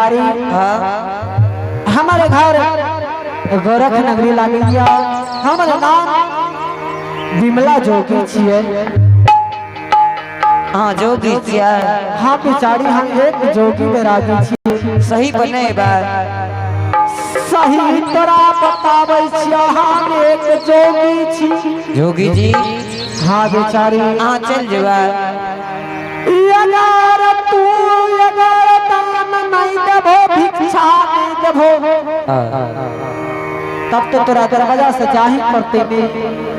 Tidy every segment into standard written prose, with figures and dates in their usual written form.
बेचारी। हाँ। हमारे घर गोरख नगरी लागैया। हमर नाम विमला जोगी छिए। हाँ, जोगी छियै। हाँ बेचारी, हम एक जोगी बैरागी छिए। सही बने बा। सही तोरा बताबै छियै, हम एक जोगी छी। जोगी जी। हाँ बेचारी। अहाँ चल जेबै। अगर तू अगर दान नहीं देबो, भिक्षा नहीं देबो, तब तो तोरा दरवाजा से जाही पड़ते ने।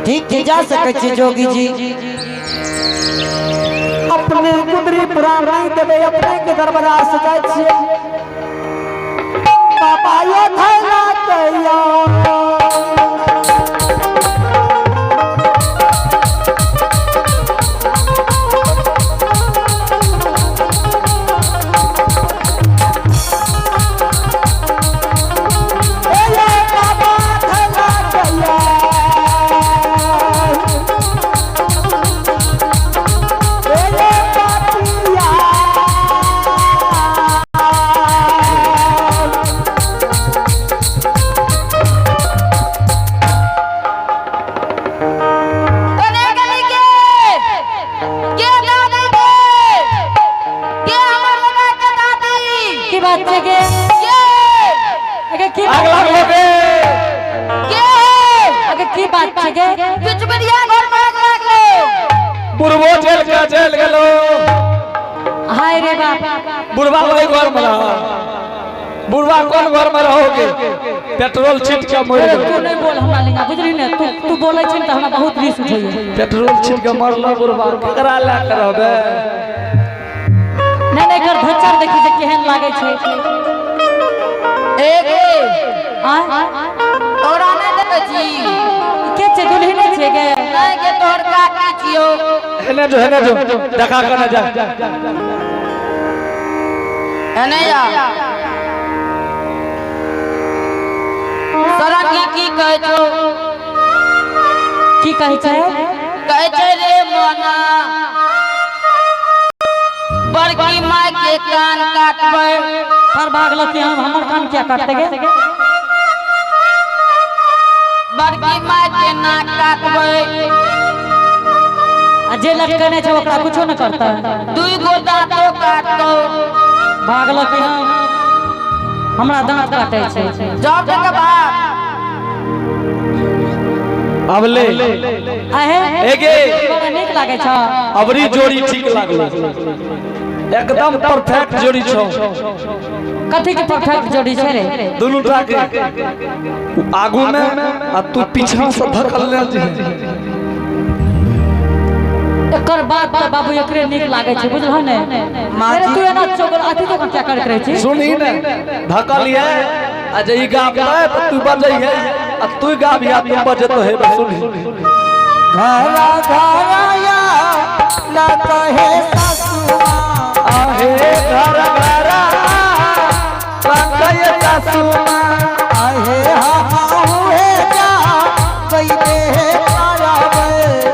ठीक छै, जा सकै छी जोगी जी। अपने गुदरी पुराण नहीं देबे, अपने के दरवाजा से जाय छियै। बाबा यो थैला कहिया। ए यो बाबा थैला कहिया। ए यो पापिया। कने गली के के दादी के के हमर लगा के दादी। की बात छै गे? के? अगे की आग लागलो गे। के? अगे की बात छै गे? बिचबरिया घर में आग लागलो। बुढ़बो चल के चल गेलो। हाय रे बाप। बुढ़बा वही घर में रहो। बुढ़बा कौन घर में रहोगे? पेट्रोल छीट के मर अरे तू गेलो। नहीं बोल हमरा लिंगा, बुझली ने? तू तू बोलै छै ने तऽ हमरा बहुत रिस उठैया। पेट्रोल छीट के मरलो बुढ़बा, केकरा लए के रहबे? नहीं नहीं, एकर धच्चर देखी जे केहन लागै छै। ए गे। आय? तोरा नहीं देखै छी। के छै? दुल्हन छै गे? नहीं गे, तोहर काकी छियौ। हेने जो, हेने जो, देखा के ना जा। एने जा। सरंगी की कहै छौ? की कहै छै? कहै छै रे मोना, बड़की माय के कान काटबै। पर भागल कि हम हमर कान किया काटते गे? बड़की माय के नाक काटबै। आ जे लटकने छै ओकरा कुछो न करतै। दुई गो दाँतो काटतौ। भागल कि हम हमरा दांत काटै छै। जाओ के भाग। अब ले। आहे। एगे। बड़ा नीक लागै छ। अबरी जोड़ी ठीक लागलो, एकदम परफेक्ट जोड़ी छौ। कथी के परफेक्ट जोड़ी छै रे? दुनू टा के आगू में आ तू पीछा से धकल ले जी। एकर बात तऽ बाबू एकरे नीक लागै छै, बुझलहो ने? अरे तू एना चोगल अथी जकाँ क्या करैत रहै छी? सुनही ने, धकल ये आ जे ई गाबतै तऽ तू बजै है आ तू गाबिया तू बजतो है, सुनही। घरा घराया न कहे सासुमा। आहे घर घर कहे सासुमा। आहे हम हुए जा गईले करावे।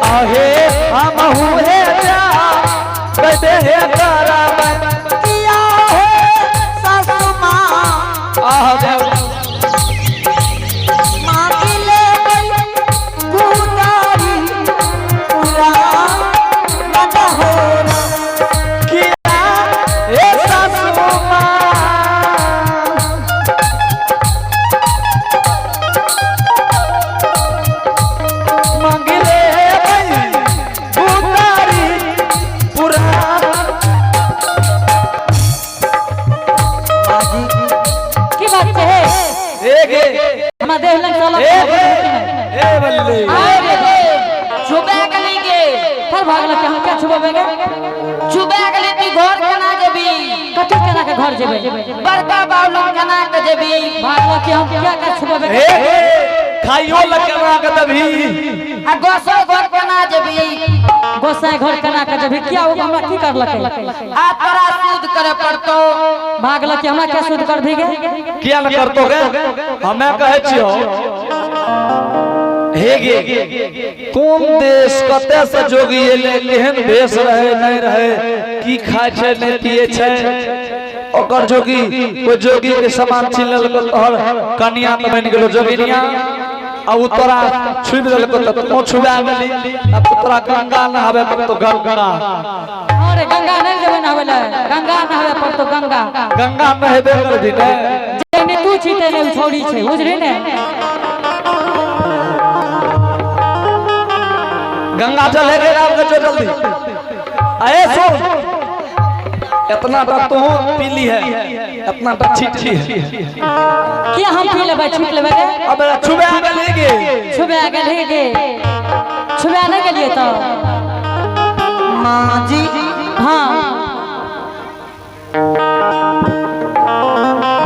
आहे हम हुए जा कहे हे कराबै। किया है सासुमा। आह देव। मांगिले गुदारी पूरा न हो। किया हे सासुमा। मंगले बुतारी पुराण। की बात छै हे? ए गे। हमरा देह लग साला। ए गे, ए बल्ले। आय रे। छुबे गेली गे। फिर भागल कि हम क्या छुबेबै गे? छुबे गेली, तू घर केना जेबी? कथी केना के घर जेबै? बड़का बाबू केना के जेबी? भागल कि हम क्या के छुबेबै? ए गे, खाइयो लग के तभी। आ गोसो घर केना जेबी? गोसाई घर केना के जेबी? किया, ओ हमरा की करलकै? आ तोरा सूद करे पड़तो। भागल कि हमरा क्या सूद करभी गे? किया न करतो गे? हमें कहै छियो हे गे, कोन देश कते से जोगी एले, केहन भेष रहे नहीं रहे, की खाय छै नहीं पिए छै। ओकर जोगी कोई जोगी के सामान छीन लेलको तोहर कनिया त बनि गेलो जोगिनिया आ उ तोरा छुबि देलको त तू छुबा गेली अब तोरा गंगा नहावे पर तो गंगा। अरे गंगा नहीं जेबै नहावे ले, गंगा नहावे पर तो गंगा। गंगा नहेबे करबी ने। जेने तू छी तेने उ छौड़ी छै, बुझली ने? गंगा जल है रे राम के जो जल्दी। अरे सुन, इतना टा तू पी ली है, इतना टा छीट ली है। किया हम पी लेबै, छीट लेबै रे? अब छुबा गेली गे। छुबा गेली गे। छुबा नहीं गेलियै तो। माँ जी। हाँ।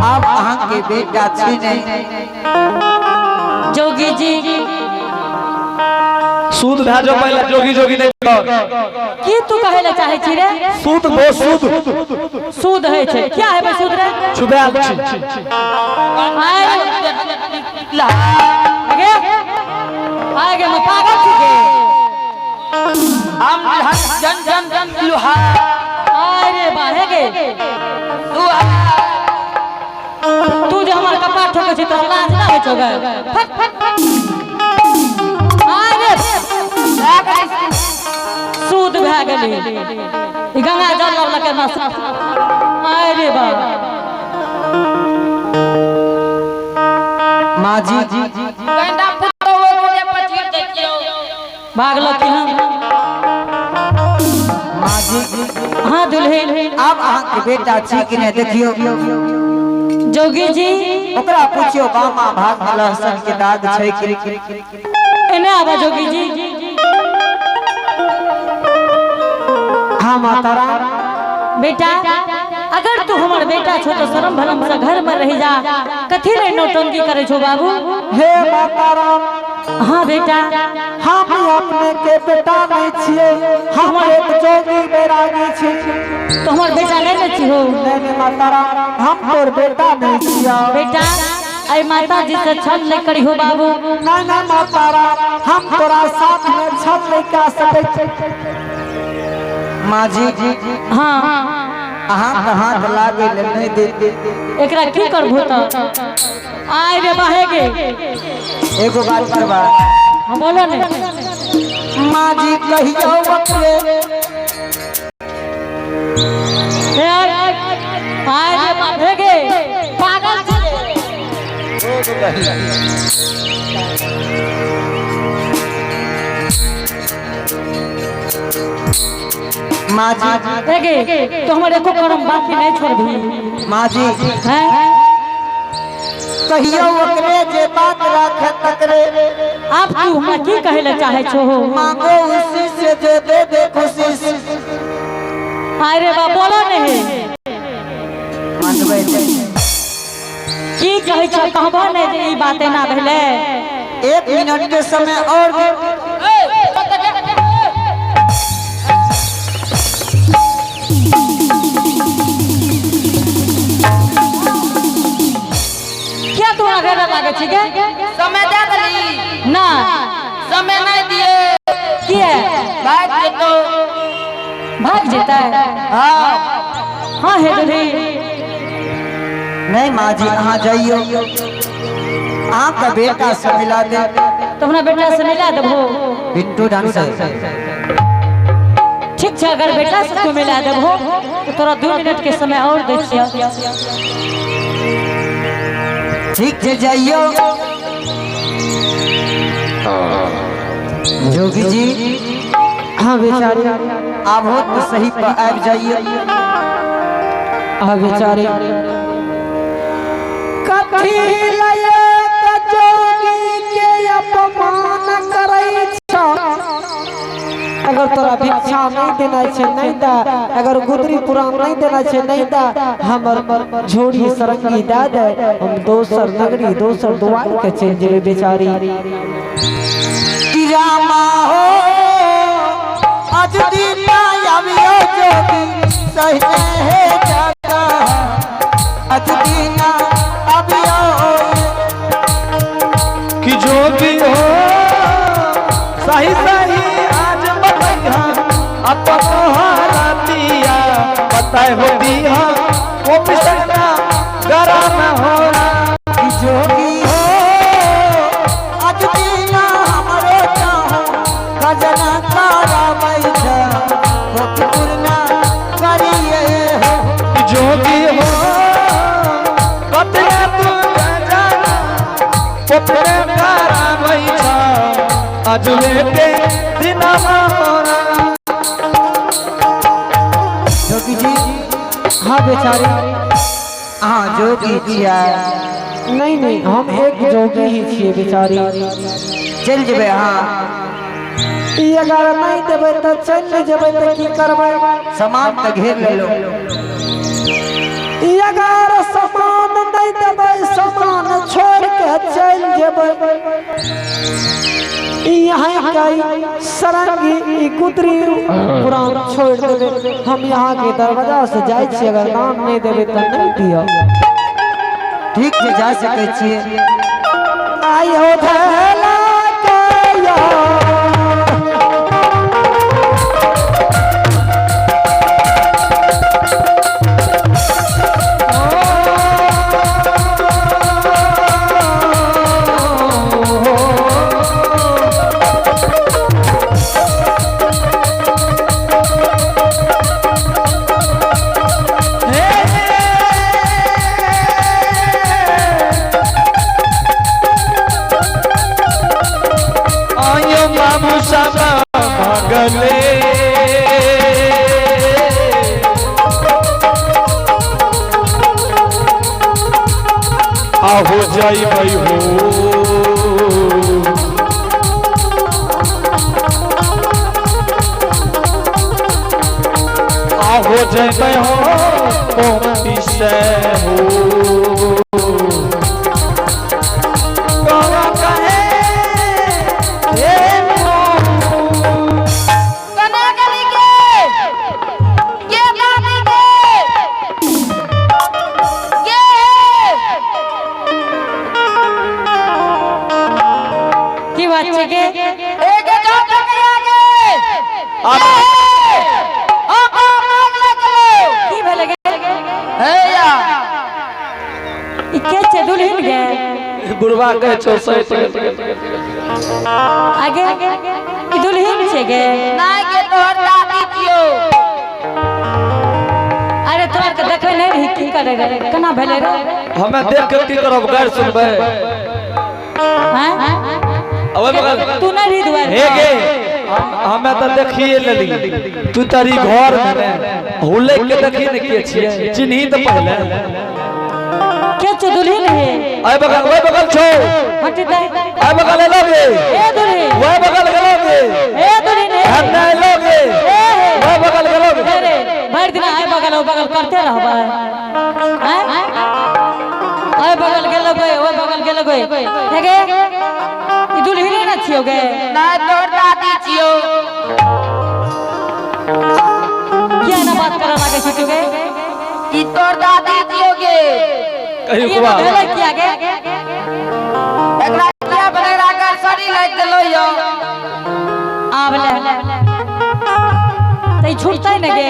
अब अहाँ के बेटा छी नहीं। जोगी जी। सूद भए जो पहले जोगी जोगी नहीं कर। की तू कहे ले चाहे छी रे? सूद बो सूद। सूद है छै। क्या है बे सूद रे? छुबायल छी। आगे आगे मैं पागल छी गे। हम जन जन जन लोहा। अरे बाहे गे। तू जे हमर कपार ठोकै छी तोरा लाज ना होइ छौ गे? फट फट। अरे सूद भए गेलै। ई गंगा जल लबलकै ना। अरे बा। माँ जी। गंडा पुतो हो के पचीर देखियो। भागल की हम। माँ जी। हाँ दुल्हे। अब अहाँ के बेटा छी कि नहीं देखियो। जोगी जी। ओकरा पूछियो बामा भाग में लहसुन के दाग छै कि। एने आबा जोगी जी। हाँ माता राम। बेटा अगर तू हमर बेटा छो तो शरम भरम से घर में रह जा, कथी रे नौटंकी करे छो बाबू? हे माता राम। हाँ बेटा। हम अपने के बेटा नहीं छिए, हम एक जोगी बैरागी छी। तो हमर बेटा नहीं ने छी हो? नहीं नहीं माता राम, हम तोर बेटा नहीं छिया। बेटा ऐ माता जी से छल नहीं करी हो बाबू। नहीं नहीं माता राम, हम तोरा साथ में छल नहीं कर सके। माँ जी। हाँ। अहाँ के हाथ लागे ले नहीं दे। एकरा की करबो त? आय रे बाहे गे। एगो बात करबा। हम बोलो ने। माँ जी कहियो ओकरे। हे आय रे बाहे गे। पागल छी। माँ जी। एगे तो हमर एको करम बाकी नहीं छोड़बी। माँ जी। हैं? कहियो ओकरे जे बात राखे तकरे। अब तू हमरा की कहे ले चाहे छो? मांगो उसी से जो दे दे खुशी से। अरे बा बोलो नहीं। मानबै की कहै छो कहबो नहीं जे ई बात एना भेलै। 1 मिनट के समय और दे। क्या तोरा घर लागे छी गे? समय दे देली। ना। समय नहीं दिए। किए? भाग जेतो। भाग जेतै? हाँ। हाँ हे दुल्ही। नहीं माँ जी अहाँ जाइयो, आपका बेटा से मिला दे। तो अपना बेटा से मिला देबो। बिट्टू डांसर। ठीक छै, अगर बेटा से तू मिला देबो तो तोरा 2 मिनट के समय और दै छियौ। ठीक छै जाइयो। जोगी जी। हाँ बेचारे। आबो तो सही पर आबि जाइयो। हाँ बेचारे। कथी लये के जोगी के अपमान करै छौ? अगर तोरा भिक्षा नहीं देना छै नहीं दे, अगर गुदरी पुराण नहीं देना छै नहीं दे, हमर झोरी सरंगी दे दे, हम दोसर नगरी दोसर दुआर के चलि जेबै बेचारी। कि रामा हो आज दिन आबियो जोगी सही हे जाता, आज दिन आबियो कि जोगी हो सही सही आज बतैहा अपन हालतिया बताए हो दिहा। ऑफिसर ना गरम हो जोगी हो आज दीना हमरो चाहो गजना कराबै छ गोपीपुर ना करिए हो। जोगी हो कतने तू गजना पोपरे कराबै छ अजवे के दिनमा होरा। जोगी जी। हाँ बेचारी। अहाँ जोगी छियै? नहीं नहीं, हम एक जोगी ही छियै बेचारी। चलि जेबै अहाँ? ई अगर नहीं देबै तऽ चलि नहि जेबै तऽ की करबै? सामान तऽ घेर लेलो। ई अगर सामान नहीं देबै, सामान छोड़ के चलि जेबै। ई यहाँ के सरंगी, ई गुदरी पुरान छोड़ देबै। हम यहाँ के दरवाजा से जाइ छियै। अगर दान नहीं देबै तऽ नहीं दिअ। ठीक छै, जा सकै छियै। आयो धैला के यो। आयो बाबू सब भगले। आहो जाइबै हो। आहो जाइबै हो कोमती से हो कौआ कहे हे मोहू। कने गली के के दादी के के? की बात छै गे? एक जो टकया गे ओ बाप लगलो। की भेलै गे? हे या। ई के छै, दुल्हन गे? बुढ़वा कहे छौ सही। आगे ई दुल्हन छै गे? नहीं के, तोहर दादी छियो। अरे, तोरा के देखै नहि रही, की करे रे, केना भेलै रे? हमे देख के की करब, गारि सुनबै। हैं? अबै बगल। तू नहि रही दुआरि हे पर? गे, हमे तऽ देखिए लेली, तू तारी घर में ने हुले के देखी ने, के छियै चिन्ही तऽ पहिले। के छौ, दुल्हन हे? आइ बगल, ओइ बगल छौ। हटि दे। आइ बगल एलो गे। ए दुल्हन। ओइ बगल गेलो गे। ए दुल्हन हे। हन्ना एलो गे। ए हे। ओइ बगल गेलो गे। अरे, भरि दिना आइ बगल ओ बगल करते रहबै हैं? आइ बगल गेलो गे, ओइ बगल गेलो गे। हे गे, ई दुल्हने ने छियौ गे? नहीं, तोहर दादी छियो। किया ना बात करऽ लागै छी तू गे? ई तोहर दादी छियो गे। कही ई कुबा। भेलै किया गे? एकरा किया बनेरा कर सड़ी लागि गेलो यो? आब ले तऽ ई छुटतै ने गे?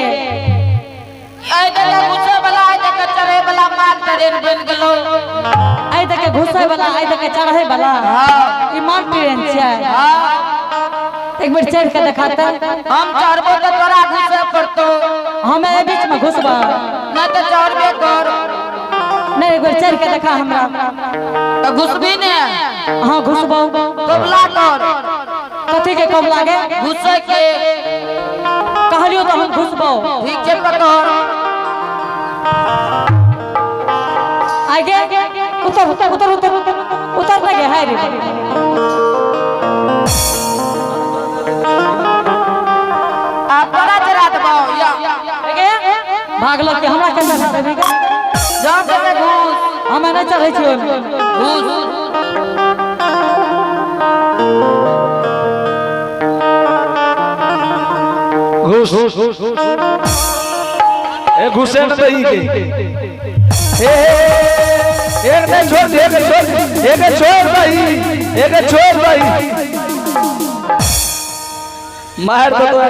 ऐ देखे घुसे वाला, ऐ देखे चढ़े वाला, माल ट्रेन बन गेलो। आइ देखे घुसै वाला, आइ देखे चढ़ै वाला। हाँ। ई माल ट्रेन छै? हाँ। एक बेर चढ़ के देखाते। हम चढ़बो तो तोरा घुसे पड़तो। हम एहि बीच में घुसबा? नहीं तो चढ़बे कर। नहीं, एक बेर चढ़ के देखा हमरा। तो घुसबी ने? हाँ, घुसबो। कबला कर। कथी के कब लागे? घुसे के। कहलियो तो हम घुसबो। ठीक छै, पकड़। आगे उतर, उतर, उतर, उतर, उतर लगे है रे। आप तोरा चढ़ा देबो या। आगे भागलो के हमरा केना चढ़ा देबी गे? जा के घुस। हमे नहीं चढ़ै छियै ओहिमे। घुस। घुस ए, घुसे न दही के। ए एक नहीं छोड़, एक छोड़, एक छोड़ दही, एक छोड़ दही, मार दो तो।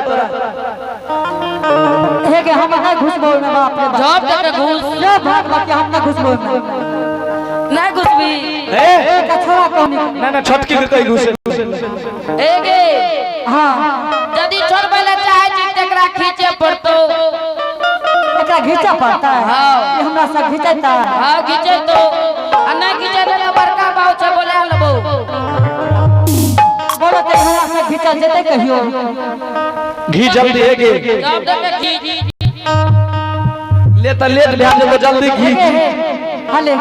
हे के हम नहीं घुसबो में बाप रे बाप। जब तक घुस। जो भाग बाकी हम नहीं घुसबो में। नहीं घुसबी। ए एकरा छोड़ा कहनी। ना ना छोटकी के कहीं घुसे। ए गे। हाँ। यदि छोड़बै लए चाहै छी तकरा खींचे पड़तो। एकरा घीचा पड़ता है। हाँ। ये हमरा सब घिचता है। हाँ घीचे तो आ नहीं घीचे तो बड़का बाबू छै बोला लेबो। बोलो तो हमरा सब घिचल जेतै कहियो। घी जल्दी हे गे। जब तक खींच। ले त लेट भए जेबो जल्दी घी। हे हे हले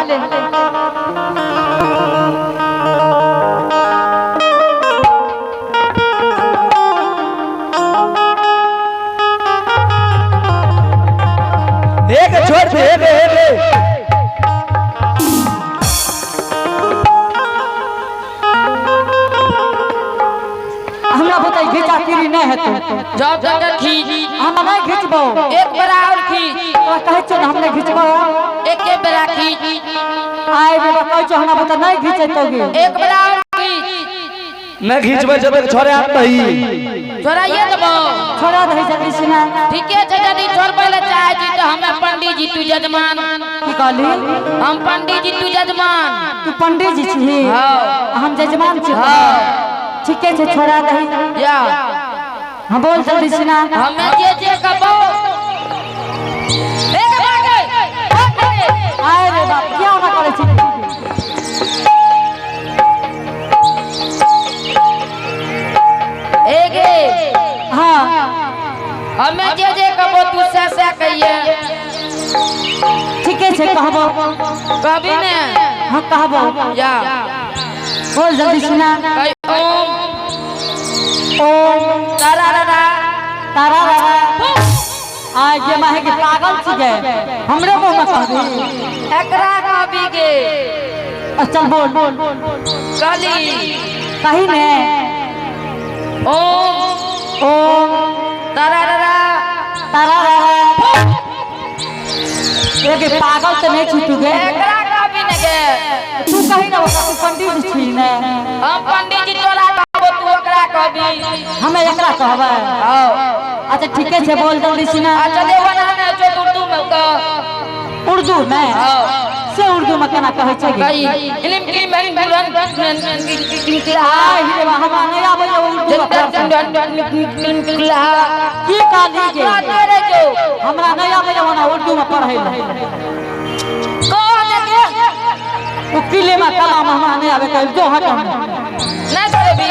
हे गे छोड़ दे हे गे हे गे। हमरा बताई घिचा तीरी नहीं हेतौ। जब तक खींच। हम नहीं घिचबो। एक बेरा और खींच। तोरा कहै छौ ने हम नहीं घिचबो। एके बेरा खींच। आइ रे बा कहै छौ हमरा बता नहीं घिचेतौ गे। एक बेरा और खींच। नहीं घिचबै जब तक छोड़े आत नहीं। छोड़ाइए देबो। छोड़ा दही जल्दी सिना। ठीके छै यदि छोड़बै लए चाहै छी तऽ हमे पंडीजी तू जजमान। की कहली? हम पंडीजी तू जजमान। तू पंडीजी छी? हाँ। हम जजमान छी। हाँ। ठीके छै छोड़ा दही। या। हाँ बोल जल्दी सिना। हमे जे जे कहबो। एक बार गे। आइ रे बाप किया ओना करै छी? ए गे। हाँ। हमे जे जे कहबो तू से से कहिए। ठीके छै कहबो। कहबी ने? हाँ कहबो। या। बोल जल्दी सुना। कही ओम। ओम। तारा रा रा। तारा रा रा। आइ गे माहे के पागल छी गे। हमरे मुँह में कहबी। एकरा कहबी गे। चल बोल। कहली। कही ने। ओम। ओम। तारा रा रा। तारा रा रा। एगे पागल तो नहीं छी तू गे। एकरा कहबी ने गे। तू कही ना ओकरा, तू पंडित छी ने। हम पंडीजी तोरा कहबो तू ओकरा कहबी। हमे एकरा कहबै। हाँ। अच्छा ठीके छै बोल जल्दी सुना। अच्छा देवना ने जो उर्दू में कह। उर्दू में? हाँ। से उर्दू में केना कहै छै गे? कही इलिम किलिम हरिम दुरन आइ रे बा हमरा नहीं आबै उर्दू में। की कहली गे? तेरे जो हमरा नहीं आबै ओना उर्दू में पढ़ै लए। कह ने गे। ओ किले में कलाम हमरा नहीं आबै कह जो हट। नहीं छोड़बी।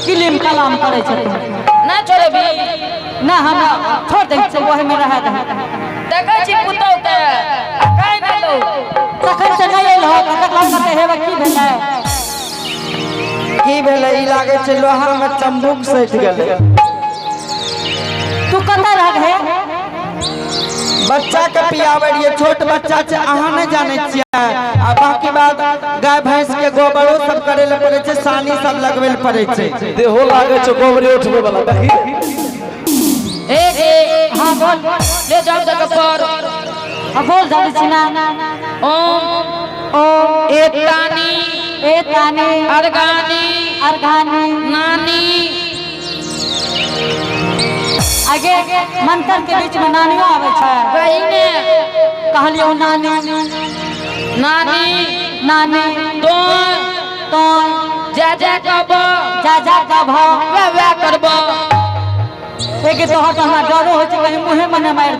किले में कलाम करै छै। नहीं छोड़बी। ना हमरा छोड़ दै छै ओहि में रहै दे। देखै छी पुतौ के आ काहि भेलौ? तखन से नहीं एलहो तखन कते हेबे की भेलै? की भेलै? ई लागै छै लोहा में चंबुक सटि गेलै। तू कतऽ रह गे? बच्चा के पियाबै रहियै, छोट बच्चा छै अहाँ नहीं जानै छियै। आ बाकी बात गाय भैंस के गोबरो सब करे ले पड़ै छै, सानी सब लगबै ले पड़ै छै। देहो लागै छै गोबरे उठबै वाला देखी। ए गे। हाँ बोल। ले जाओ जगह पर। हाँ बोल जल्दी सिना। ओम। ओम। ए तानी। ए तानी। अर्गानी। अर्घानी। नानी। आगे मंत्र के बीच में नानियो आबै छै। कही ने। कहलियो नानी। नानी। नानी। तो। तो। जा जा कहबो। जा जा कहबो। वे वे करबो। एक तोहर तो हमरा डरो होइ छै कहीं मुँहे मने मारि